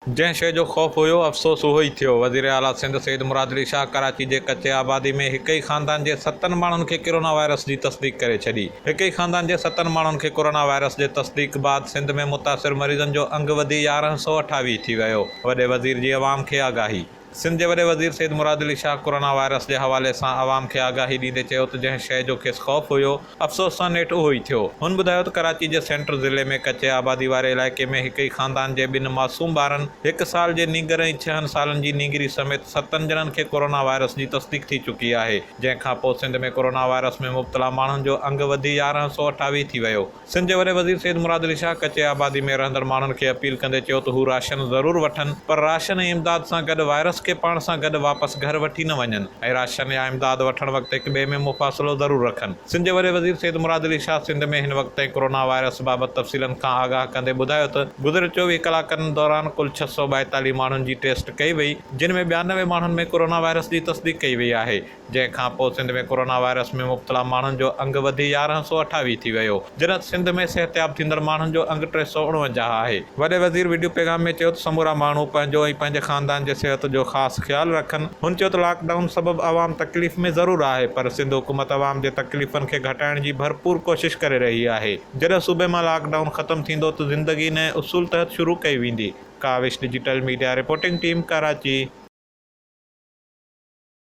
جنهن شيء جو خوف هيو، افسوس اهو ئي ٿيو. وزيراعليٰ سنڌ سيد مراد علي شاهه ڪراچي جي ڪچي آبادي ۾ هڪ ئي خاندان جي ستن ماڻهن کي ڪرونا وائرس جي تصديق ڪري ڇڏي. هڪ ئي خاندان جي ستن ماڻهن کي ڪرونا وائرس جي تصديق بعد سنڌ ۾ متاثر مريضن جو انگ وڌي 1128 ٿي ويو، وڏي وزير جي عوام کي آگاهي. سنڌ جي وڏي وزير سيد مراد علي شاهه ڪورونا وائرس جي حوالي سان عوام کي آگاهي ڏيندي چيو ته جنهن شيء جو کيس خوف هيو، افسوس سان نيٺ اهو ئي ٿيو. هن ٻڌايو ته ڪراچي جي سينٽر ضلعي ۾ ڪچي آبادي واري علائقي ۾ هڪ ئي خاندان جي ٻن معصوم ٻارن، هڪ سال جي نينگر ۽ ڇهن سالن جي نينگري سميت ستن ڄڻن کي ڪورونا وائرس جي تصديق ٿي چڪي آهي، جنهن کانپوء سنڌ ۾ ڪورونا وائرس ۾ مبتلا ماڻهن جو انگ وڌي 1128 ٿي ويو. سنڌ جي وڏي وزير سيد مراد علي شاهه ڪچي آبادي ۾ رهندڙ ماڻهن کي اپيل ڪندي چيو ته هو راشن ضرور وٺن پر راشن ۽ امداد سان گڏ وائرس کي پاڻ سان گڏ واپس گهر وٺي نه وڃن ۽ راشن يا امداد وٺڻ وقت هڪ ٻئي ۾ مفاصلو ضرور رکن. سنڌ جي وڏي وزير سيد مراد علي شاهه سنڌ ۾ هن وقت تائين ڪورونا وائرس بابت تفصيلن کان آگاهه ڪندي ٻڌايو ته گذريل 24 ڪلاڪن دوران ڪل 642 ماڻهن جي ٽيسٽ ڪئي وئي جن ۾ 92 ماڻهن ۾ ڪورونا وائرس جي تصديق ڪئي وئي آهي. جنهن کانپوء سنڌ ۾ ڪورونا وائرس ۾ مبتلا ماڻهن جو انگ وڌي 1128 ٿي ويو، جڏهن ته سنڌ ۾ صحتياب ٿيندڙ ماڻهن جو انگ 349 آهي. وڏي وزير وڊيو پيغام ۾ چيو ته سمورا ماڻهو پنهنجو ۽ پنهنجي خاندان جي صحت جو خاص خيال رکن. هن چيو ته لاڪ ڊائون سبب عوام تڪليف ۾ ضرور آهي پر سنڌ حڪومت عوام جي تڪليفن کي گهٽائڻ جي ڀرپور ڪوشش ڪري رهي آهي، جڏهن صوبي مان لاڪ ڊائون ختم ٿيندو ته زندگي نئين اصول تحت شروع ڪئي ويندي. Kawish digital media reporting team Karachi.